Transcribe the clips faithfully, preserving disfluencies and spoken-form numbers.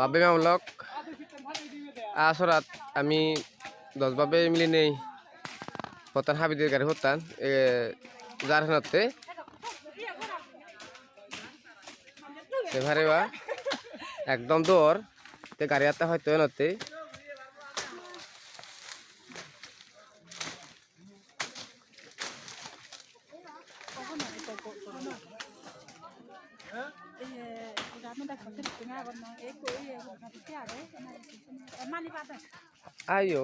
Babe ma vlog, aa sorat ami dos babe milinei pottan habi der gari pottan, e, jar henotte. Se pariba, ekdom dor, te gari atte hoyto henotte. Ayo.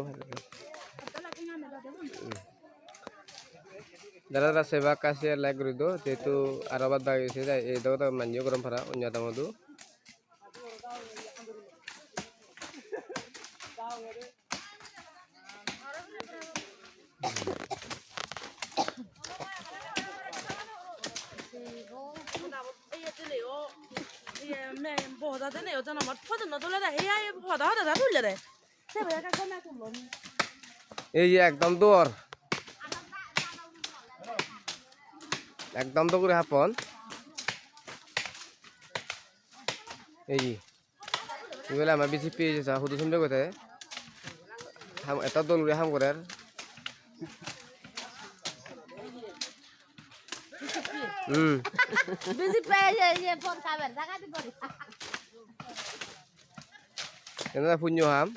Dara dara seba kase like guri do, jehetu aro bad bagi se jai, ei dogo dogo manjo gorom para, onyo adamot do. Boda dene o jonomot photo no tule de, he ai hoda hoda da tulle de. Ei je ekdom dor. Ekdom dor guri happon. Ei je. Ibele ama B J P je sa hudu sumbe gote. Ham, eto dol guri ham gorer. Hmm. B J P ye, ye phone cover jaga di gori. Ena punyo ham.